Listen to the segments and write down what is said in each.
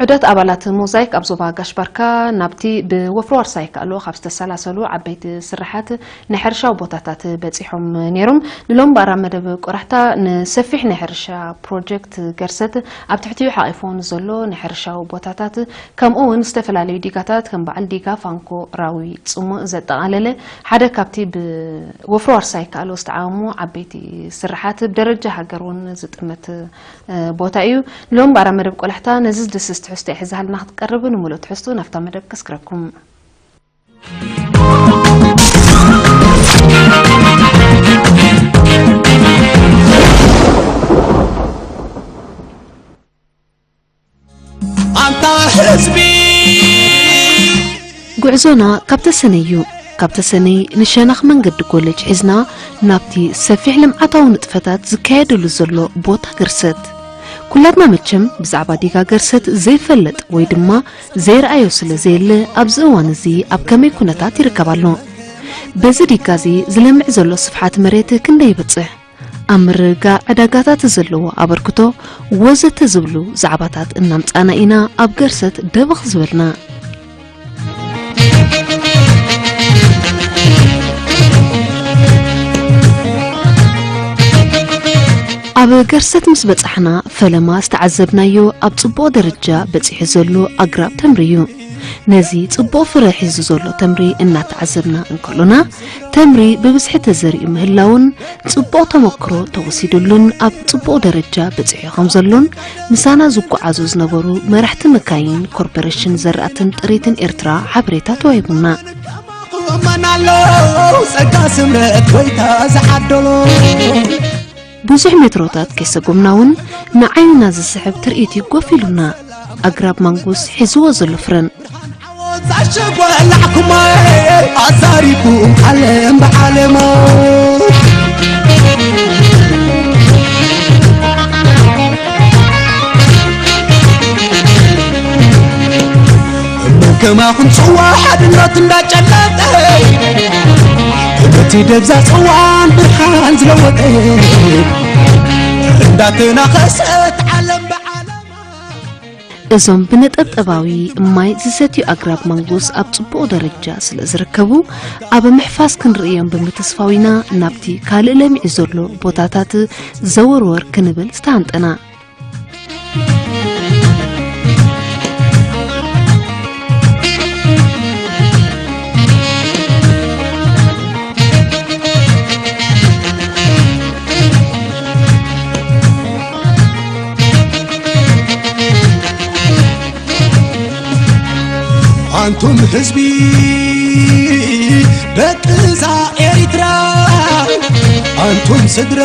ውሑዳት ኣባላት ሞዛይክ ኣብ ዞባ ጋሽ ባርካ ናብቲ ብወፍሪ ዋርሳይ ይከኣሎ ካብ ዝተሰላሰሉ ዓበይቲ ስራሓት ናይ ሕርሻዊ ቦታታት በጺሖም ነይሮም። ንሎምባራ መደብ ቆራሕታ ንሰፊሕ ናይ ሕርሻ ፕሮጀክት ገርሰት ኣብ ትሕቲኡ ሓቒፎ ንዘሎ ናይ ሕርሻዊ ቦታታት፣ ከምኡ እውን ዝተፈላለዩ ዲጋታት ከም በዓል ዲጋ ፋንኮ ራዊ ጽሙእ ዘጠቓለለ ሓደ ካብቲ ብወፍሪ ዋርሳይ ይከኣሎ ዝተዓሙ ዓበይቲ ስራሓት ብደረጃ ሃገር እውን ዝጥመት ቦታ እዩ። ሎምባራ መደብ ቆላሕታ ነዚ ዝድስስ ትሕዝቶ ሒዛልና ክትቀርብ፣ ንምሉእ ትሕዝቶ ናብታ መደብ ከስግረኩም። ኣንታ ህዝቢ፣ ጉዕዞና ካብ ተሰነይ እዩ። ካብ ተሰነይ ንሸነኽ መንገዲ ኮሌጅ ሒዝና ናብቲ ሰፊሕ ልምዓታዊ ንጥፈታት ዝካየደሉ ዘሎ ቦታ ገርሰት። ኩላትና መቸም ብዛዕባ ዲጋ ገርሰት ዘይፈልጥ ወይ ድማ ዘይረኣዮ ስለ ዘየለ ኣብዚ እዋን እዚ ኣብ ከመይ ኩነታት ይርከብ ኣሎ? በዚ ዲጋ እዚ ዝለምዕ ዘሎ ስፍሓት መሬት ክንደይ ይበጽሕ? ኣብ ምርግጋእ ዕዳጋታት ዘለዎ ኣበርክቶ ወዘተ ዝብሉ ዛዕባታት እናምጻእና ኢና ኣብ ገርሰት ደበኽ ዝበልና። ኣብ ገርሰት ምስ በጻሕና ፈለማ ዝተዓዘብናዮ ኣብ ጽቡቕ ደረጃ በጺሑ ዘሎ ኣግራብ ተምሪ እዩ። ነዚ ጽቡቕ ፍረ ሒዙ ዘሎ ተምሪ እናተዓዘብና እንከሎና፣ ተምሪ ብብዝሒ ተዘሪኡ ምህላውን ጽቡቕ ተመክሮ ተወሲዱሉን ኣብ ጽቡቕ ደረጃ በጺሑ ከም ዘሎን ምሳና ዝጓዓዙ ዝነበሩ መራሕቲ መካይን ኮርፖሬሽን ዘራእትን ጥሪትን ኤርትራ ሓበሬታ ተዋሂቡና። መን ኣሎ ጸጋ ስምረት ጎይታ ዝዓደሎ። ብዙሕ ሜትሮታት ከይሰጎምና እውን ንዓይንና ዝስሕብ ትርኢት እዩ ጎፍ ኢሉና። ኣግራብ ማንጉስ ሒዝዎ ዘሎ ፍረን። ዛሸጎላዕኩማ ኣዛሪኩም ዓለም ብዓለማ። እሞ ከማኹም ጽዋ ሓድነት እንዳጨለጠ፣ እቲ ደብዛ ጽዋን ብርሃን ዝለወጠ፣ እንዳተናኸሰት ዓለም ብዓለማ። እዞም ብነጠብጠባዊ ማይ ዝሰትዩ ኣግራብ ማንጎስ ኣብ ጽቡቕ ደረጃ ስለ ዝርከቡ፣ ኣብ ምሕፋስ ክንርእዮም ብምትስፋው ኢና ናብቲ ካልእ ለሚዑ ዘሎ ቦታታት ዘወርወር ክንብል ዝተሃንጠና። ኣንቱም ህዝቢ ደቂ እዛ ኤሪትራ፣ ኣንቱም ስድራ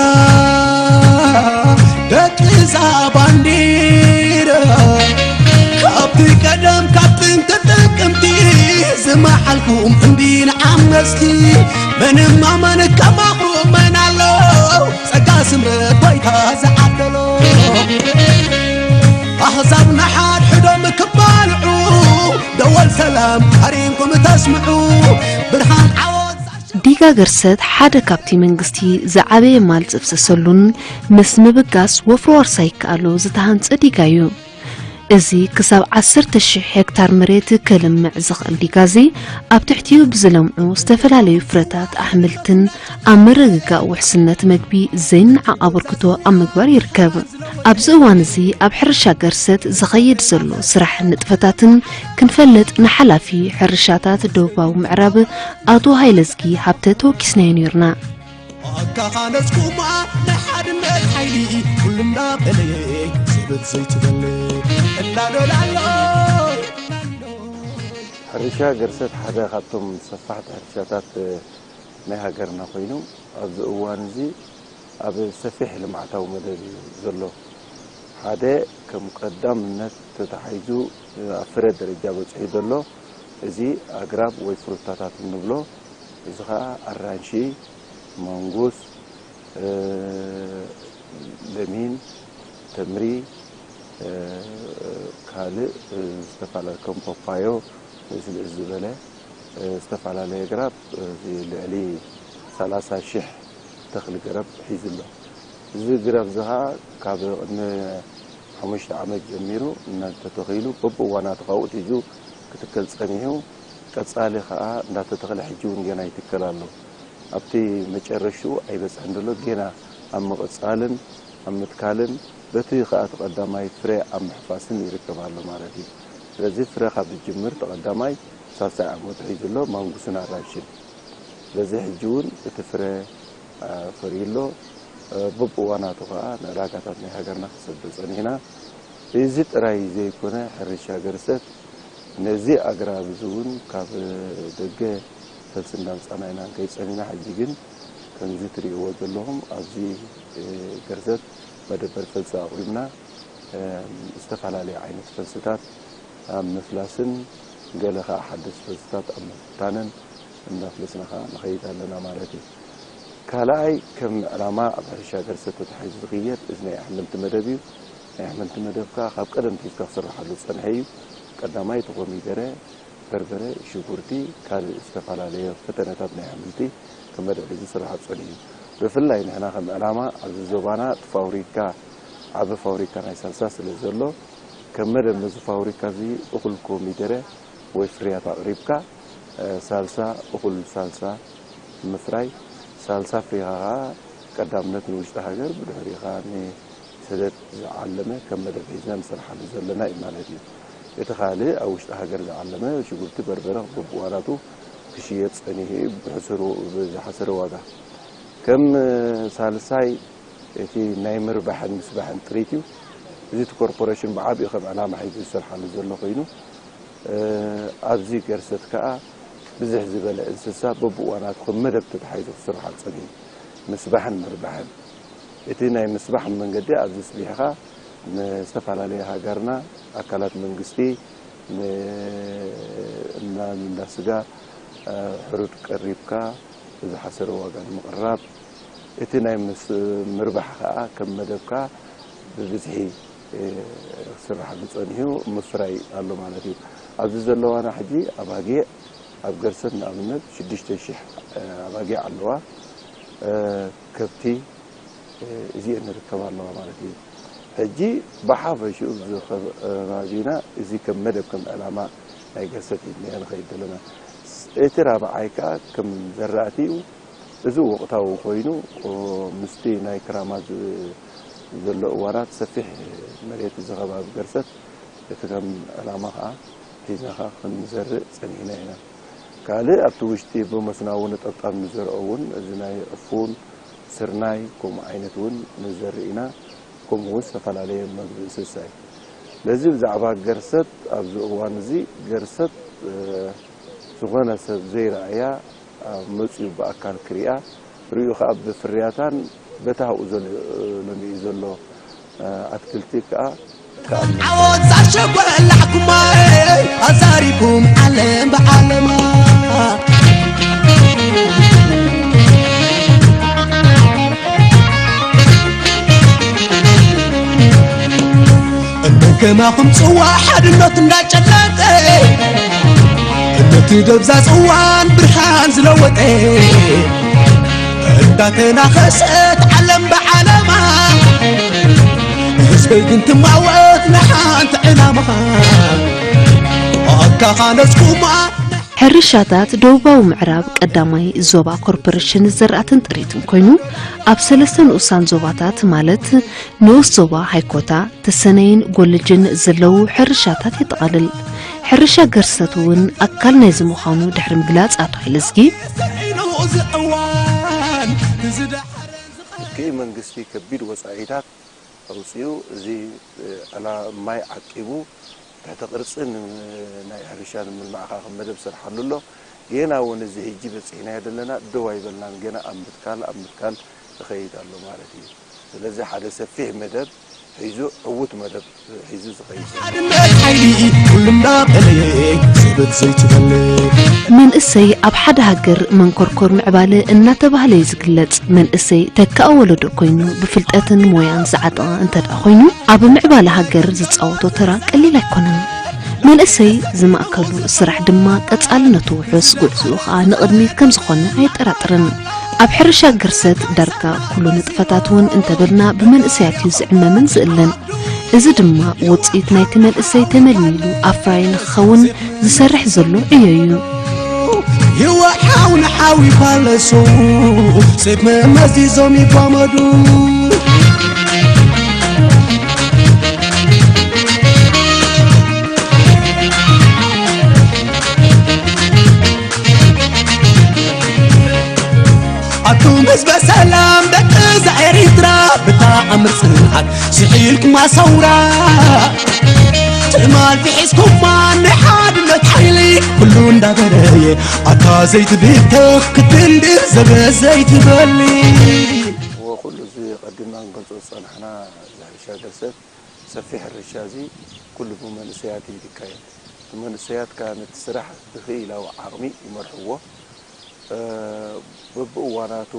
ደቂ እዛ ባንዲራ፣ ካብቲ ቀደም ካብ ጥንቲ ጥቅምቲ ዝመሓልኩም እምቢ ንዓመፅቲ፣ ምንም ኣመን ከማኹም መን ኣሎ? ጸጋ ስምረት ባይታ ዝዓደሎ ኣህዛብ ንሓድሕዶም ክባልዑ፣ ደወል ሰላም ሃሪምኩም ተስምዑ፣ ብርሃን ዓወት ዛሸ- ዲጋ ገርሰት ሓደ ካብቲ መንግስቲ ዝዓበየ ማል ዘፍሰሰሉን ምስ ምብጋስ ወፍሪ ዋርሳይ ይከኣሎ ዝተሃንጸ ዲጋ እዩ። እዚ ክሳብ ዓሰርተ ሽሕ ሄክታር መሬት ከልምዕ ዝኽእል ዲጋ እዚ፣ ኣብ ትሕቲኡ ብዝለምዑ ዝተፈላለዩ ፍረታት ኣሕምልትን ኣብ ምርግጋእ ውሕስነት መግቢ ዘይነዓቕ ኣበርክቶ ኣብ ምግባር ይርከብ። ኣብዚ እዋን እዚ ኣብ ሕርሻ ገርሰት ዝኸይድ ዘሎ ስራሕ ንጥፈታትን ክንፈልጥ ንሓላፊ ሕርሻታት ደቡባዊ ምዕራብ ኣቶ ሃይለዝጊ ሃብተ ተወኪስናዮ ነይርና። ኣካኻ ነጽኩማ ናይ ሓድነት ሓይሊ ኩሉ እንዳበለየ ስብት ዘይትበል እናበላሎ። ሕርሻ ገርሰት ሓደ ካብቶም ሰፋሕቲ ሕርሻታት ናይ ሃገርና ኮይኑ፣ ኣብዚ እዋን እዚ ኣብ ሰፊሕ ልምዓታዊ መደብ እዩ ዘሎ። ሓደ ከም ቀዳምነት ተታሒዙ ኣብ ፍረ ደረጃ በጺሑ ዘሎ እዚ ኣግራብ ወይ ፍሩታታት እንብሎ፣ እዚ ኸኣ ኣራንሺ፣ ማንጎስ፣ እ፣ ለሚን፣ ተምሪ፣ እ፣ ካልእ፣ እ፣ ዝተፈላለ-፣ ከም ፓፓዮ፣ ንእስ ንእስ ዝበለ፣ እ፣ ዝተፈላለየ ግራብ፣ እ፣ ልዕሊ ሰላሳ ሽሕ ተኽሊ ገረብ ሒዙ ኣሎ። እዚ ግራብ እዚ ኸኣ ካብ ቅድሚ ሓሙሽተ ዓመት ጀሚሩ እናተተኺሉ፣ በብእዋናቱ ካብኡ ኣትሒዙ ክትከል ጸኒሑ፣ ቀጻሊ ከኣ እንዳተተኽለ ሕጂ እውን ገና ይትከል ኣሎ። ኣብቲ መጨረሽኡ ኣይበጽሐን ዘሎ፣ ገና ኣብ ምቕጻልን ኣብ ምትካልን፣ በቲ ከኣ እቲ ቀዳማይ ፍረ ኣብ ምሕፋስን ይርከብ ኣሎ ማለት እዩ። ስለዚ ፍረ ካብ ዝጅምር፣ እቲ ቀዳማይ ሳልሳይ ዓመቱ ሒዙ ኣሎ፣ ማንጉስን ኣራንሽን። ስለዚ ሕጂ እውን እቲ ፍረ፣ አ፣ ፈርዩ ኣሎ። አ፣ በብእዋናቱ ከኣ ንዕዳጋታት ናይ ሃገርና ክሰዶ ጸኒሕና። እዚ ጥራይ ዘይኮነ፣ ሕርሻ ገርሰት ነዚ ኣግራብ እዚ እውን ካብ ደገ ፈልሲ እንዳምጻና ኢና ከይጸኒና። ሕጂ ግን ከምዚ ትርእይዎ ዘለኹም ኣብዚ፣ እ፣ ገርሰት መደበር ፈልሲ ኣቑሪብና፣ እ፣ ዝተፈላለዩ ዓይነት ፈልስታት ኣብ ምፍላስን ገለ ኸኣ ሓደስቲ ፈልስታት ኣብ ምፍታንን እንዳፍለስና ኸኣ ንኸይድ ኣለና ማለት እዩ። ካልኣይ ከም ዕላማ ኣብ ሕርሻ ገርሰት ተታሒዙ ዝኽየድ እዚ ናይ ኣሕምልቲ መደብ እዩ። ናይ ኣሕምልቲ መደብ ከኣ ካብ ቀደም ሒዝካ ክስርሓሉ ዝጸንሐ እዩ። ቀዳማይ እቲ ኮሚደረ፣ በርበረ፣ ሽጉርቲ፣ ካልእ ዝተፈላለየ ፈተነታት ናይ ኣሕምልቲ ከም መደብ ሒዙ ዝስርሓ ጸኒሑ እዩ። ብፍላይ ንሕና ከም ዕላማ ኣብዚ ዞባና እቲ ፋብሪካ፣ ዓቢ ፋብሪካ ናይ ሳልሳ ስለ ዘሎ፣ ከም መደብ ነዚ ፋብሪካ እዚ እኹል ኮሚደረ ወይ ፍርያት ኣቕሪብካ፣ እ፣ ሳልሳ፣ እኹል ሳልሳ ምፍራይ፣ ሳልሳ ኣፍሪኻ ኸኣ ቀዳምነት ንውሽጢ ሃገር፣ ብድሕሪኡ ኸኣ ንሰደድ ዝዓለመ ከም መደብ ሒዝና ንሰርሓሉ ዘለና እዩ ማለት እዩ። እቲ ካልእ ኣብ ውሽጢ ሃገር ዝዓለመ ሽጉርቲ፣ በርበረ በብእዋናቱ ክሽየጥ ጸኒሑ እዩ፣ ብሕሱር፣ ብዝሓሰረ ዋጋ። ከም ሳልሳይ እቲ ናይ ምርባሕን ምስባሕን ጥሪት እዩ። እዚ እቲ ኮርፖሬሽን ብዓቢኡ ከም ዕላማ ሒዙ ዝሰርሓሉ ዘሎ ኮይኑ፣ እ፣ ኣብዚ ገርሰት ከኣ ብዝሕ ዝበለ እንስሳ በብእዋናቱ ከም መደብ ተታሒዙ ክስራሕ ጸኒሑ፣ ምስባሕን ምርባሕን። እቲ ናይ ምስባሕ መንገዲ ኣብዚ ስቢሕኻ ንዝተፈላለየ ሃገርና ኣካላት መንግስቲ ን-፣ እና፣ እንዳ ስጋ፣ እ፣ ሕሩድ ቀሪብካ ብዝሓሰረ ዋጋ ንምቕራብ፣ እቲ ናይ ምስ-፣ ምርባሕ ከኣ ከም መደብካ ብብዝሒ፣ እ፣ ክስራሓሉ ጸኒሑ ምፍራይ ኣሎ ማለት እዩ። ኣብዚ ዘለዋና ሕጂ ኣባጊዕ ኣብ ገርሰት ንኣብነት ሽዱሽተ ሽሕ፣ እ፣ ኣባጊዕ ኣለዋ። እ፣ ከብቲ፣ እ፣ እዚኤን ንርከባ ኣለዋ ማለት እዩ። ሕጂ ብሓፈሽኡ ኣብዚ ከባቢና እዚ ከም መደብ ከም ዕላማ ናይ ገርሰት ሒዝናዮ ንኸይድ ዘለና። እቲ ራብዓይ ከኣ ከም ዘራእቲ እዩ። እዚ ወቕታዊ ኮይኑ፣ ኦ፣ ምስቲ ናይ ክራማት ዝ-፣ ዘሎ እዋናት ሰፊሕ መሬት እዚ ከባቢ ገርሰት እቲ ከም ዕላማ ከኣ ሒዝና ከኣ ክንዘርእ ጸኒሕና ኢና። ካልእ ኣብቲ ውሽጢ ብመስኖ እውን ነጠብጣብ ንዘርኦ እውን እዚ ናይ ዕፉን፣ ስርናይ፣ ከምኡ ዓይነት እውን ንዘርእ ኢና። ከምኡ እውን ዝተፈላለየ መግቢ እንስሳ እዩ። ስለዚ ብዛዕባ ገርሰት ኣብዚ እዋን እዚ ገርሰት፣ እ፣ ዝኾነ ሰብ ዘይረኣያ ኣብ መጺኡ ብኣካል ክሪኣ፣ ርእዩ ከኣ ብፍርያታን በቲ ኣብኡ ዘሎ፣ ለሚኡ ዘሎ፣ እ፣ ኣትክልቲ ከኣ ክኣምን። ዓወት ዛሸጎ ላዕኩማ ኣዛሪኩም ዓለም ብዓለማ። እመን ከማኹም ጽዋ ሓድነት እንዳጨለጠ፣ ነቲ ደብዛ ጽዋን ብርሃን ዝለወጠ፣ እንዳተናኸሰት ዓለም ብዓለማ፣ ህዝበይ ግን ትማወት ንሓንቲ ዕላማ። ኣካኻነስኩማ ሕርሻታት ደቡባዊ ምዕራብ ቀዳማይ ዞባ ኮርፖሬሽን ዝራእትን ጥሪትን ኮይኑ፣ ኣብ ሰለስተ ንኡሳን ዞባታት ማለት ንኡስ ዞባ ሃይኮታ፣ ተሰነይን ጎልጅን ዘለዉ ሕርሻታት የጠቓልል። ሕርሻ ገርሰት እውን ኣካል ናይዚ ምዃኑ ድሕሪ ምግላጽ ኣቶ ሃይለዝጊ፣ እቲ መንግስቲ ከቢድ ወጻኢታት ኣውጺኡ፣ እዚ፣ እ፣ ዕላ-፣ ማይ ዓቂቡ፣ ትሕተ ቅርጺ ን-፣ ናይ ሕርሻ ንምልማዕ ከኣ ከም መደብ ይሰርሓሉ ኣሎ። ጌና እውን እዚ ሕጂ በጺሕናዮ ዘለና ደው ኣይበልናን፣ ጌና ኣብ ምትካል፣ ኣብ ምትካል ይኸይድ ኣሎ ማለት እዩ። ስለዚ ሓደ ሰፊሕ መደብ ሒዙ፣ ዕዉት መደብ ሒዙ ዝኸይድ ዘሎ። ሓድነት ሓይሊ ኩልና በለ፣ ስበት ዘይትበለ። መንእሰይ ኣብ ሓደ ሃገር መንኮርኮር ምዕባለ እናተባህለ እዩ ዝግለጽ። መንእሰይ ተካኢ ወለዶ ኮይኑ ብፍልጠትን ሞያን ዝዓጠቐ እንተ ደኣ ኮይኑ፣ ኣብ ምዕባለ ሃገር ዝጻወቶ ተራ ቀሊል ኣይኮነን። መንእሰይ ዝማእከሉ ስራሕ ድማ ቀጻልነቱ ውሑስ፣ ጉዕዝኡ ኸኣ ንቕድሚት ከም ዝኾነ ኣየጠራጥርን። ኣብ ሕርሻ ገርሰት ዳርጋ ኩሉ ንጥፈታት እውን እንተበልና ብመንእሰያት እዩ ዝዕመምን ዝእለን። እዚ ድማ ውጽኢት ናይቲ መንእሰይ ተመልሚሉ ኣፍራዪ ንኽኸውን ዝሰርሕ ዘሎ ዕዮ እዩ። ይወሓው ንሓዊ ፋለሱ ሴፍ መመዚዞም ይጓመዱ። ኣቱም ህዝበ ሰላም ደቂ እዛ ኤሪትራ ብተኣምር ጽንዓት ስሒልኩም ኣሰውራ ትማል ፊሒዝኩማ ንሓድነት ሓይሊ ኩሉ እንዳበረየ ኣታ ዘይትብተኽ ክትንድር ዘበ ዘይትበሊ ወኩሉ እዚ ቀዲምና ክንገልጾ ዝጸናሕና እዚ ሕርሻ ገርሰት ሰፊሕ ሕርሻ እዚ ኩሉ ብመንእሰያት እዩ ዝካየድ። እቲ መንእሰያት ከኣ ነቲ ስራሕ ብኽኢላዊ ዓቕሚ ይመርሕዎ። በብእዋናቱ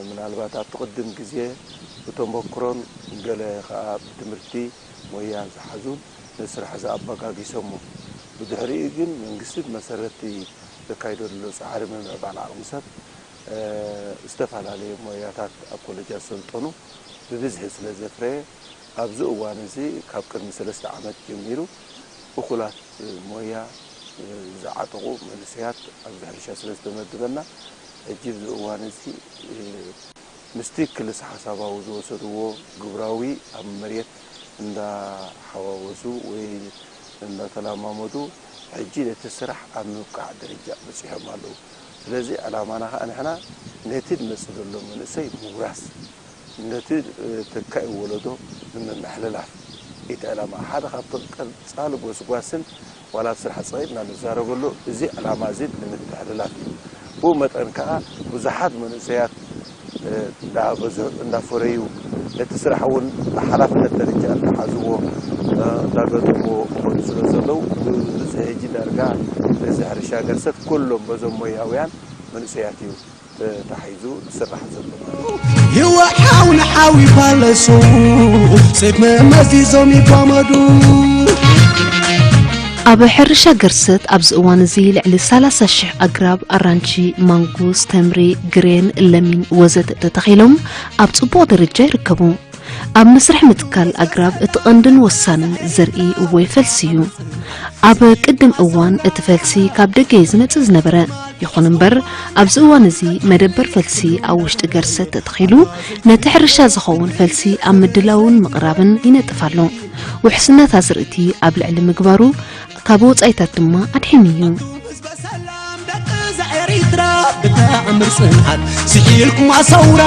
ምናልባት ኣብቲ ቅድም ግዜ ብተመክሮን ገለ ከኣ ብትምህርቲ ሞያ ዝሓዙን ነቲ ስራሕ እዚ ኣበጋጊሶሞ። ብድሕሪኡ ግን መንግስቲ ብመሰረት እቲ ዘካይዶ ዘሎ ጻዕሪ ምምዕባል ዓቕሚ ሰብ ዝተፈላለየ ሞያታት ኣብ ኮለጃት ዝሰልጠኑ ብብዝሒ ስለ ዘፍረየ ኣብዚ እዋን እዚ ካብ ቅድሚ ሰለስተ ዓመት ጀሚሩ እኹላት ሞያ ዝዓጠቑ መንእሰያት ኣብዚ ሕርሻ ስለ ዝተመደበና ሕጂ ኣብዚ እዋን እዚ ምስቲ ክልሰ ሓሳባዊ ዝወሰድዎ ግብራዊ ኣብ መሬት እንዳሓዋወሱ ወይ እንዳተላማመዱ ሕጂ ነቲ ስራሕ ኣብ ምብቃዕ ደረጃ በፂሖም ኣለዉ። ስለዚ ዕላማና ከዓ ንሕና ነቲ ዝመፅእ ዘሎ መንእሰይ ምውራስ ነቲ ተካኢ ወለዶ ንምምሕልላፍ እቲ ዕላማ ሓደ ካብቶም ቀፃሊ ጎስጓስን ዋላ ኣብ ስራሕ ፀቒጥና ንዛረበሉ እዚ ዕላማ እዚ ንምትሕልላፍ እዩ። ብኡ መጠን ከዓ ብዙሓት መንእሰያት እንዳበዝሑ እንዳፈረዩ ነቲ ስራሕ እውን ብሓላፍነት ደረጃ እንዳሓዝዎ እንዳገጥምዎ ክኾኑ ስለ ዘለዉ እዚ ሕጂ ዳርጋ እዚ ሕርሻ ገርሰት ኩሎም በዞም ሞያውያን መንእሰያት እዩ ተታሒዙ ዝስራሕ ዘሎ። ይወሓው ንሓዊ ፋለሱ ሴፍ መመዚዞም ይጓመዱ። ኣብ ሕርሻ ገርሰት ኣብዚ እዋን እዚ ልዕሊ ሰላሳ ሽሕ ኣግራብ ኣራንሺ፣ ማንጉስ፣ ተምሪ፣ ግሬን፣ ለሚን ወዘተ ተተኺሎም ኣብ ጽቡቕ ደረጃ ይርከቡ። ኣብ መስርሕ ምትካል ኣግራብ እቲ ቀንድን ወሳንን ዘርኢ ወይ ፈልሲ እዩ። ኣብ ቅድም እዋን እቲ ፈልሲ ካብ ደገ እዩ ዝመጽእ ዝነበረ። ይኹን እምበር ኣብዚ እዋን እዚ መደበር ፈልሲ ኣብ ውሽጢ ገርሰት ተተኺሉ ነቲ ሕርሻ ዝኸውን ፈልሲ ኣብ ምድላውን ምቕራብን ይነጥፍ ኣሎ። ውሕስነት ኣዝርእቲ ኣብ ልዕሊ ምግባሩ ካብ ወጻኢታት ድማ ኣድሒኑ እዩ። ኤሪትራ ብተኣምር ጽንዓት ስሒልኩም ኣሰውራ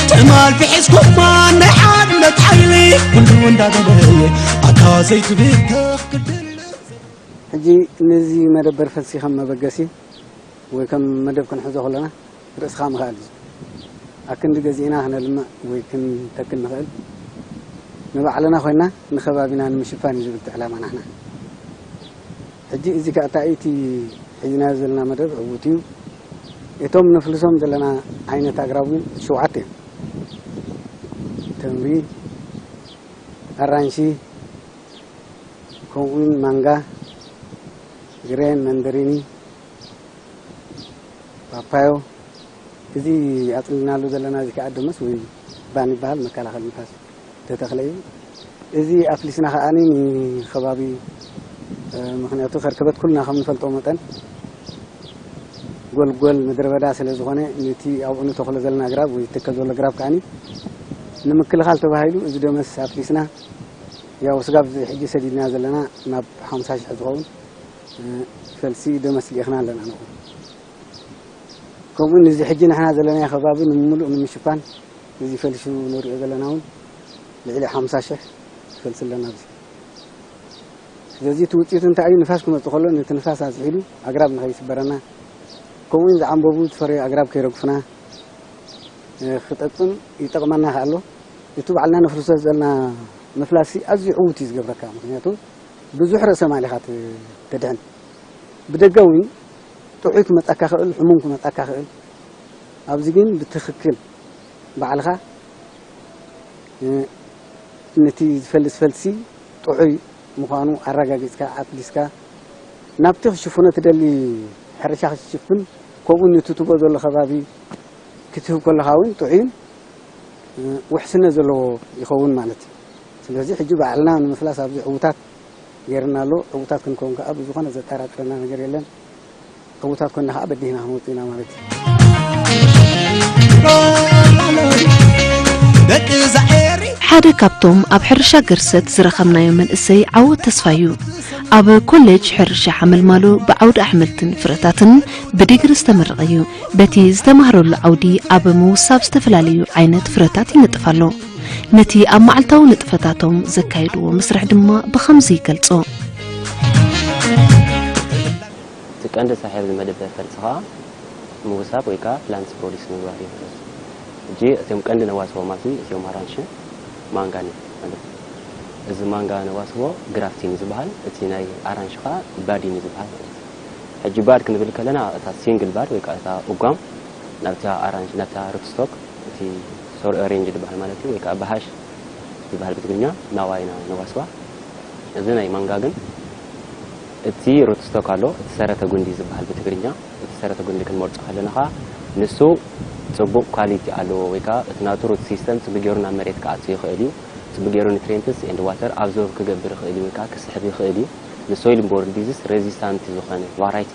ትማል ፊሒዝኩማ ናይ ሓድነት ሓይሊ ኩሉ እንዳደለየ ኣታ ዘይትብተኽ ክድል ሕጂ ነዚ መደበር ፈልሲ ከም መበገሲ ወይ ከም መደብ ክንሕዞ ከለና ርእስኻ ምኽኣል እዩ። ኣክንዲ ገዚእና ክነልምዕ ወይ ክንተክል ንኽእል ንባዕልና ኮይና ንኸባቢና ንምሽፋን እዩ ዝብል እቲ ዕላማ ናሕና። ሕጂ እዚ ከኣ እንታይ እዩ እቲ ሒዝናዮ ዘለና መደብ ዕዉት እዩ። እቶም ነፍልሶም ዘለና ዓይነት ኣግራብ እውን ሸውዓተ እዮም። ተምሪ፣ ኣራንሺ፣ ከምኡውን ማንጋ፣ ግሬን፣ መንደሪኒ፣ ፓፓዮ፣ እዚ ኣጽሊልናሉ ዘለና እዚ ከኣ ደመስ ወይ ባን ይበሃል፣ መከላኸሊ ንፋስ ተተኽለ እዩ። እዚ ኣፍሊስና ከኣ ንኸባቢ ምኽንያቱ ከርከበት ኩልና ከም ንፈልጦ መጠን ጎልጎል ምድረ በዳ ስለ ዝኾነ ነቲ ኣብኡ ንተኽሎ ዘለና ግራብ ወይ ትከል ዘሎ ግራብ ከኣ ንምክልኻል ተባሂሉ እዚ ደመስ ኣፍሊስና ያው ስጋብ ሕጂ ሰዲድና ዘለና ናብ ሓምሳ ሽሕ ዝኸውን ፈልሲ ደመስ ልኢኽና ኣለና ንኡ ከምኡ ንዚ ሕጂ ንሕና ዘለናዮ ከባቢ ንምሉእ ንምሽፋን እዚ ፈልሱ ንሪኦ ዘለና እውን ልዕሊ ሓምሳ ሽሕ ፈልሲ ኣለና ኣብዚ ስለዚ እቲ ውፅኢቱ እንታይ እዩ ንፋስ ክመፅእ ከሎ ነቲ ንፋስ ኣዝሒሉ ኣግራብ ንኸይስበረና ከምኡ ዝዓንበቡ ዝፈረዩ ኣግራብ ከይረግፉና ክጠቅም ይጠቅመና ከ ኣሎ እቲ ባዕልና ነፍልሶ ዘለና ምፍላስ ኣዝዩ ዕዉት እዩ ዝገብረካ ምክንያቱ ብዙሕ ርእሰ ማል ኢኻ ትድሕን ብደገ እውን ጥዑይ ክመጻካ ክእል፣ ሕሙም ክመጻካ ክእል። ኣብዚ ግን ብትኽክል ባዕልኻ ነቲ ዝፈልስ ፈልሲ ጥዑይ ምዃኑ ኣረጋጊጽካ ኣፍሊስካ ናብቲ ክሽፍኖ ትደሊ ሕርሻ ክትሽፍን ከምኡ ነቲ ትቦ ዘሎ ከባቢ ክትህብ ከለኻ እውን ጥዑይን ውሕስነት ዘለዎ ይኸውን ማለት እዩ። ስለዚ ሕጂ ባዕልና ንምፍላስ ኣብዚ ዕውታት ገይርና ኣሎ። ዕውታት ክንከውን ከኣ ብዝኾነ ዘጠራጥረና ነገር የለን። ዕውታት ኮንና ከኣ በዲህና ክንወጽእ ኢና ማለት እዩ። ሓደ ካብቶም ኣብ ሕርሻ ገርሰት ዝረኸብናዮ መንእሰይ ዓወት ተስፋ እዩ። ኣብ ኮሌጅ ሕርሻ ሓመልማሎ ብዓውዲ ኣሕምልትን ፍረታትን ብዲግሪ ዝተመረቐ እዩ። በቲ ዝተማህረሉ ዓውዲ ኣብ ምውሳብ ዝተፈላለዩ ዓይነት ፍረታት ይነጥፍ ኣሎ። ነቲ ኣብ መዓልታዊ ንጥፈታቶም ዘካየድዎ መስርሕ ድማ ብኸምዚ ይገልጾ። እቲ ቀንዲ ስራሕ ኣብዚ መደብ ፈልሲ ከዓ ምውሳብ ወይ ከዓ ፕላንትስ ፕሮዲስ ምግባር እዩ ማለት እዩ። ሕጂ እዚኦም ቀንዲ ነዋስቦም ኣብዚ እዚኦም ኣራንሽን ማንጋን እዮም ማለት እዩ። እዚ ማንጋ ነዋስቦ ግራፍቲን እዩ ዝበሃል፣ እቲ ናይ ኣራንሽ ከዓ ባዲን እዩ ዝበሃል ማለት እዩ። ሕጂ ባድ ክንብል ከለና እታ ሲንግል ባድ ወይ ከዓ እታ እጓም ናብታ ኣራንሽ ናብታ ሩት ስቶክ እቲ ሶር ሬንጅ ዝበሃል ማለት እዩ ወይ ከዓ ብሃሽ ዝበሃል ብትግርኛ ናዋ ኢና ነዋስባ። እዚ ናይ ማንጋ ግን እቲ ሩት ስቶክ ኣሎ፣ እቲ ሰረተ ጉንዲ ዝበሃል ብትግርኛ፣ እቲ ሰረተ ጉንዲ ክንመርጾ ከለና ኸኣ ንሱ ጽቡቕ ኳሊቲ ኣለዎ ወይ ከኣ እቲ ናቱ ሩት ሲስተም ጽቡቕ ገይሩ ናብ መሬት ክኣቱ ይኽእል እዩ። ጽቡቕ ገይሩ ኒትሪየንትስ ኤንድ ዋተር ኣብዞርብ ክገብር ይኽእል እዩ ወይ ከኣ ክስሕብ ይኽእል እዩ። ንሶይል ቦርን ዲዚዝ ሬዚስታንት ዝኾነ ቫራይቲ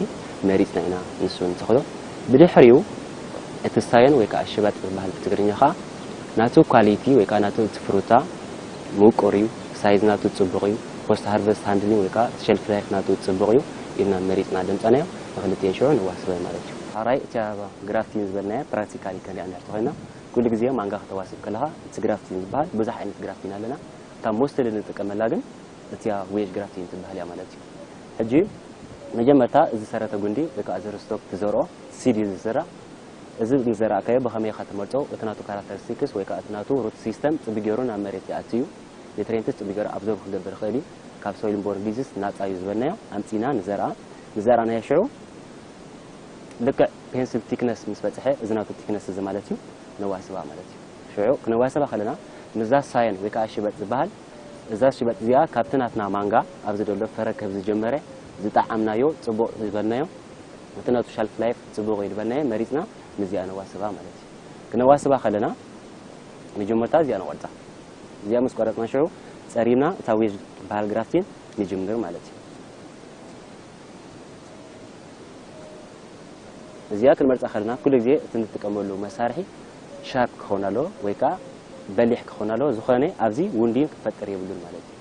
መሪጽና ኢና ንሱ ንተኽሎ። ብድሕሪኡ እቲ ሳየን ወይ ከኣ ሽበጥ ዝበሃል ብትግርኛ ኸኣ ናቱ ኳሊቲ ወይ ከኣ ናቱ እቲ ፍሩታ ምቁር እዩ፣ ሳይዝ ናቱ ጽቡቕ እዩ፣ ፖስት ሃርቨስት ሃንድሊንግ ወይ ከኣ እቲ ሸልፍ ላይፍ ናቱ ጽቡቕ እዩ ኢልና መሪጽና ደምጻናዮ ንክልቲኤን ሽዑ ነዋስበ ማለት እዩ። ሓራይ እቲ ኣበባ ግራፍቲን ዝበልናዮ ፕራክቲካሊ ከሪኣ እንድሕር ተኾይና ኩሉ ግዜ ማንጋ ከተዋስብ ከለኻ እቲ ግራፍቲን ዝበሃል ብዙሕ ዓይነት ግራፍቲን ኣለና። እታ ሞስትሊ ንጥቀመላ ግን እቲያ ዌጅ ግራፍቲን ትበሃል እያ ማለት እዩ። ሕጂ መጀመርታ እዚ ሰረተ ጉንዲ ወይ ከዓ እዚ ርስቶክ ትዘርኦ ሲድ እዩ ዝዝራእ። እዚ ምስ ዘራእካዮ ብኸመይ ኢኻ ትመርጾ? እቲ ናቱ ካራክተሪስቲክስ ወይ ከዓ እቲ ናቱ ሩት ሲስተም ጽቢ ገይሩ ናብ መሬት ይኣቲ እዩ። ኒትሪየንትስ ጽቢ ገይሩ ኣብዞርብ ክገብር ይኽእል እዩ። ካብ ሶይል ቦርን ዲዚዝ ናጻ እዩ ዝበልናዮ ኣምጺና ንዘርኣ ንዘርኣናዮ ሽዑ ልክዕ ፔንስል ቲክነስ ምስ በጽሐ እዚ ናቱ ቲክነስ እዚ ማለት እዩ ነዋስባ ማለት እዩ። ሽዑ ክነዋስባ ከለና ምስዛ ሳየን ወይ ከዓ ሽበጥ ዝበሃል እዛ ሽበጥ እዚኣ ካብቲ ናትና ማንጋ ኣብዚ ዘሎ ፈረ ከብ ዝጀመረ ዝጠዓምናዮ ጽቡቕ ዝበልናዮ እቲ ናቱ ሻልፍ ላይፍ ጽቡቕ እዩ ዝበልናዮ መሪጽና ንዚኣ ነዋስባ ማለት እዩ። ክነዋስባ ከለና መጀመርታ እዚኣ ንቆርጻ። እዚኣ ምስ ቆረጽና ሽዑ ጸሪብና እታ ዌጅ ትበሃል ግራፍቲን ንጅምር ማለት እዩ። እዚኣ ክንመርጻ ከለና ኩሉ ግዜ እቲ ንጥቀመሉ መሳርሒ ሻርፕ ክኸውን ኣለዎ ወይ ከዓ በሊሕ ክኸውን ኣለዎ። ዝኾነ ኣብዚ ውንዲን ክፈጥር የብሉን ማለት እዩ።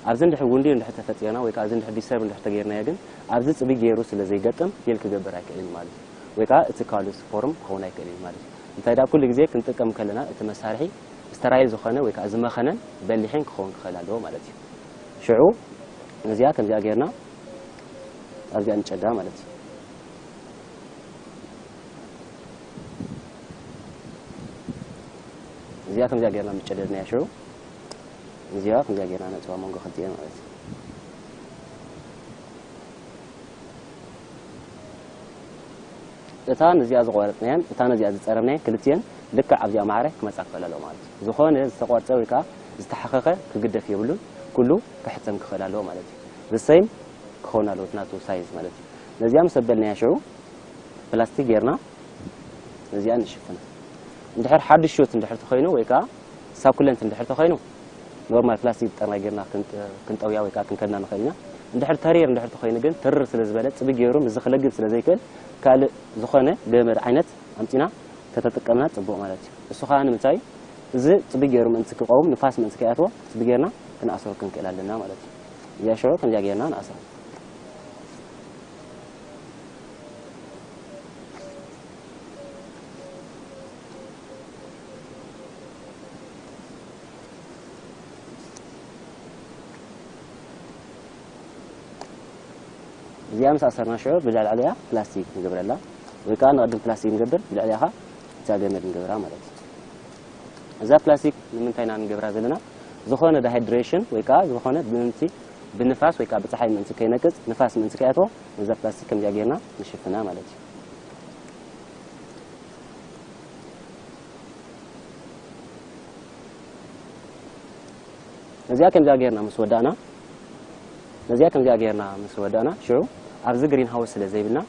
ኣብዚ እንድሕር ውንዲን እንድሕር ተፈጢርና ወይ ከዓ እዚ እንድሕር ዲስተርብ እንድሕር ተገይርናዮ ግን ኣብዚ ጽቢ ገይሩ ስለ ዘይገጥም ፌል ክገብር ኣይክእልን ማለት እዩ። ወይ ከዓ እቲ ካልስ ፎርም ክኸውን ኣይክእልን ማለት እዩ። እንታይ ደኣ ኩሉ ግዜ ክንጥቀም ከለና እቲ መሳርሒ ስተራይል ዝኾነ ወይ ከዓ ዝመኸነን በሊሕን ክኸውን ክኽእል ኣለዎ ማለት እዩ። ሽዑ እዚኣ ከምዚኣ ገይርና ኣብዚኣ ንጨዳ ማለት እዩ። እዚኣ ከምዚኣ ገይርና ምጨደድናያ ሽዑ እዚኣ ከምዚኣ ገይርና ነፅዋ መንጎ ክልቲኤን ማለት እዩ። እታ ነዚኣ ዝቆረፅናየን እታ ነዚኣ ዝፀረብናየን ክልቲኤን ልክዕ ኣብዚኣ ማዕረ ክመፃ ክኽእል ኣለዎ ማለት እዩ። ዝኾነ ዝተቆርፀ ወይ ከዓ ዝተሓኸኸ ክግደፍ የብሉን፣ ኩሉ ክሕተም ክኽእል ኣለዎ ማለት እዩ። ዘሰይም ክኸውን ኣለዎ እቲ ናቱ ሳይዝ ማለት እዩ። ነዚኣ ምስ ኣበልናያ ሽዑ ፕላስቲክ ጌርና ነዚኣ ንሽፍና። እንድሕር ሓዱሽ ሾት እንድሕር ተኾይኑ ወይ ከዓ ሳኩለንት እንድሕር ተኾይኑ ኖርማል ፕላስቲክ ጠርናይ ጌርና ክንጠውያ ወይ ከዓ ክንከድና ንኽእል ኢና። እንድሕር ተሪር እንድሕር ተኾይኑ ግን ትርር ስለ ዝበለ ፅብግ ገይሩ ምስዚ ክለግብ ስለ ዘይክእል ካልእ ዝኾነ ገመድ ዓይነት ኣምፂና ተተጥቀምና ፅቡቕ ማለት እዩ። እሱ ከዓ ንምንታይ እዚ ፅብግ ገይሩ ምእንቲ ክቀውም ንፋስ ምእንቲ ከይኣትዎ ፅብግ ጌርና ክንኣስሮ ክንክእል ኣለና ማለት እዩ። እዚኣ ሽዑ ከምዚኣ ጌርና ንኣስራ። እዚኣ ምስ ኣሰርና ሽዑ ብልዕሊ ዕሊኣ ፕላስቲክ ንገብረላ ወይ ከዓ ንቐድም ፕላስቲክ ንገብር ብልዕሊኣ ከዓ እዛ ገመድ ንገብራ ማለት እዩ። እዛ ፕላስቲክ ንምንታይ ኢና ንገብራ ዘለና? ዝኾነ ዳሃይድሬሽን ወይ ከዓ ዝኾነ ብምንቲ ብንፋስ ወይ ከዓ ብፀሓይ ምእንቲ ከይነቅፅ ንፋስ ምእንቲ ከይኣትዎ ነዛ ፕላስቲክ ከምዚኣ ጌርና ንሽፍና ማለት እዩ። ነዚኣ ከምዚኣ ጌርና ምስ ወዳእና ነዚኣ ከምዚኣ ጌርና ምስ ወዳእና ሽዑ ኣብዚ ግሪን ሃውስ ስለ ዘይብልና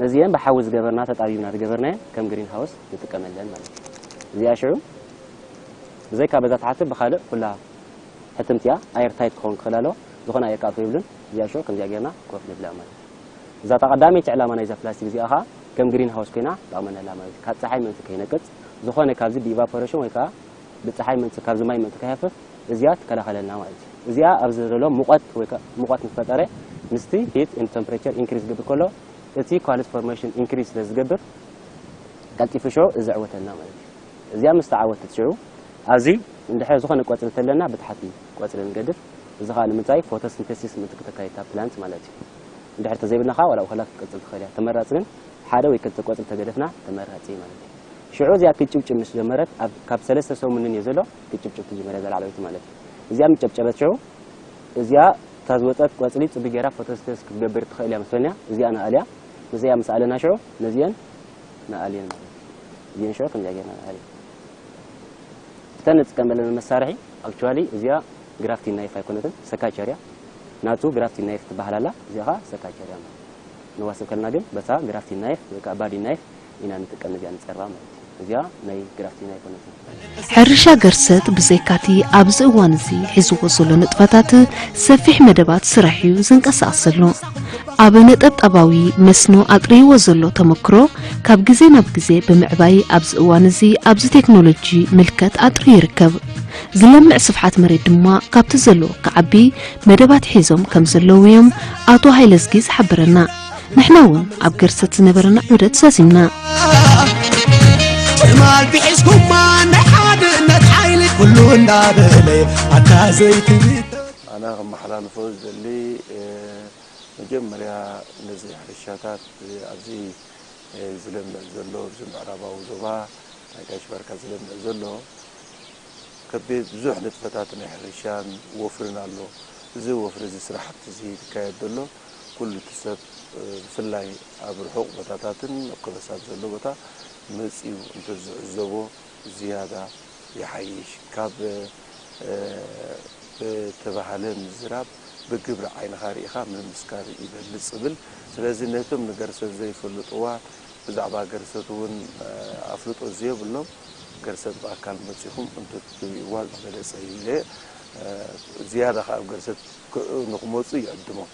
ነዚአን ብሓዊ ዝገበርና ተጣቢብና ዝገበርናየን ከም ግሪን ሃውስ ንጥቀመለን ማለት እዩ። እዚኣ ሽዑ ብዘይካ በዛ ተሓቲ ብኻልእ ኩላ ሕትምቲ እያ። ኣየር ታይት ክኸውን ክኽእል ኣለዎ። ዝኾነ ኣየር ክኣትዎ የብሉን። እዚኣ ሽዑ ከምዚኣ ጌርና ኮፍ ነብላ ማለት እዩ። እዛ ቀዳመይቲ ዕላማ ናይዛ ፕላስቲክ እዚኣ ኸዓ ከም ግሪን ሃውስ ኮይና ትጠቕመና ኣላ ማለት እዩ። ካብ ጸሓይ ምእንቲ ከይነቅጽ፣ ዝኾነ ካብዚ ብኢቫፖሬሽን ወይ ከዓ ብጸሓይ ምእንቲ ካብዚ ማይ ምእንቲ ከይሃፍፍ እዚኣ ትከላኸለልና ማለት እዩ። እዚኣ ኣብዚ ዘሎ ሙቐት ወይ ከዓ ሙቐት ምስ ፈጠረ ምስቲ ሂት ኤንድ ተምፕሬቸር ኢንክሪዝ ዝገብር ከሎ እቲ ኳልስ ፎርሜሽን ኢንክሪዝ ስለ ዝገብር ቀልጢፉ ሽዑ እዚ ዕወተልና ማለት እዩ። እዚኣ ምስ ተዓወተት ሽዑ ኣብዚ እንድሕር ዝኾነ ቆጽሊ ተለና ብታሕቲ ቆጽሊ ንገድፍ። እዚ ኸዓ ንምንታይ ፎቶሲንተሲስ ምእንቲ ክተካይድ እታ ፕላንት ማለት እዩ። እንድሕር ተዘይብልና ኸዓ ዋላ እኹላ ክትቅጽል ትኽእል እያ። ተመራጺ ግን ሓደ ወይ ክልተ ቆጽሊ ተገደፍና ተመራጺ ማለት እዩ። ሽዑ እዚኣ ክትጭብጭብ ምስ ጀመረት ኣብ ካብ ሰለስተ ሰሙንን እዩ ዘሎ ክትጭብጭብ ትጅመር እያ እዛ ላዕለወይቲ ማለት እዩ። እዚኣ ምስ ጨብጨበት ሽዑ እዚኣ እታ ዝወጸት ቆጽሊ ጽቡቅ ጌራ ፎቶሲንተሲስ ክትገብር ትኽእል እያ ምስ በልና እዚኣ ንኣልያ። ምስዚኣ ምስ ኣለና ሽዑ ነዚአን ንኣልየን ማለት እዩ። እዚአን ሽዑ ከምዚኣ ጌርና ንኣልየን። እተን ንጥቀመለን መሳርሒ ኣክቹዋሊ እዚኣ ግራፍቲን ናይፍ ኣይኮነትን፣ ሰካቸር እያ። ናቱ ግራፍቲን ናይፍ ትበሃል ኣላ፣ እዚኣ ኸዓ ሰካቸር እያ ማለት እዩ። ንዋስብ ከለና ግን በታ ግራፍቲን ናይፍ ወይ ከዓ ባዲ ናይፍ ኢና ንጥቀም እዚኣ ንጸርባ ማለት እዩ። እዚኣ ናይ ግራፍቲን ኣይኮነትን። ሕርሻ ገርሰት ብዘይካቲ ኣብዚ እዋን እዚ ሒዝዎ ዘሎ ንጥፈታት ሰፊሕ መደባት ስራሕ እዩ ዝንቀሳቐስ ዘሎ። ኣብ ነጠብጣባዊ መስኖ ኣጥርይዎ ዘሎ ተመክሮ ካብ ግዜ ናብ ግዜ ብምዕባይ ኣብዚ እዋን እዚ ኣብዚ ቴክኖሎጂ ምልከት ኣጥርዩ ይርከብ። ዝለምዕ ስፍሓት መሬት ድማ ካብቲ ዘለዎ ክዓቢ መደባት ሒዞም ከም ዘለዉ እዮም ኣቶ ሃይለዝጊ ዝሓበረና። ንሕና እውን ኣብ ገርሰት ዝነበረና ዑደት ዛዚምና። ትማል ብሒዝኩማ ናይ ሓድነት ሓይሊ ኩሉ እንዳበለ ኣታ ዘይትብተ ኣነ ከመሓላልፎ ዝደሊ መጀመርያ ነዚ ሕርሻታት ኣብዚ ዝለምዕ ዘሎ ኣብዚ ምዕራባዊ ዞባ ናይ ጋሽ ባርካ ዝለምዕ ዘሎ ከቢድ ብዙሕ ንጥፈታት ናይ ሕርሻን ወፍርን ኣሎ። እዚ ወፍሪ እዚ ስራሕቲ እዚ ዝካየድ ዘሎ ኩሉ እቲ ሰብ ብፍላይ ኣብ ርሑቕ ቦታታትን ኣብ ከበሳት ዘሎ ቦታ መፅዩ እንተዝዕዘቦ ዝያዳ ይሓይሽ። ካብ ብተባህለ ምዝራብ ብግብሪ ዓይንኻ ርኢኻ ምምስካር ይበልፅ ዝብል። ስለዚ ነቶም ንገርሰት ዘይፈልጥዋ ብዛዕባ ገርሰት እውን ኣፍልጦ ዘየብሎም ገርሰት ብኣካል መፂኹም እንተትሪእዋ ዝበለፀ እዩ ኢለ ዝያዳ ከዓ ኣብ ገርሰት ንክመፁ ይዕድሞም።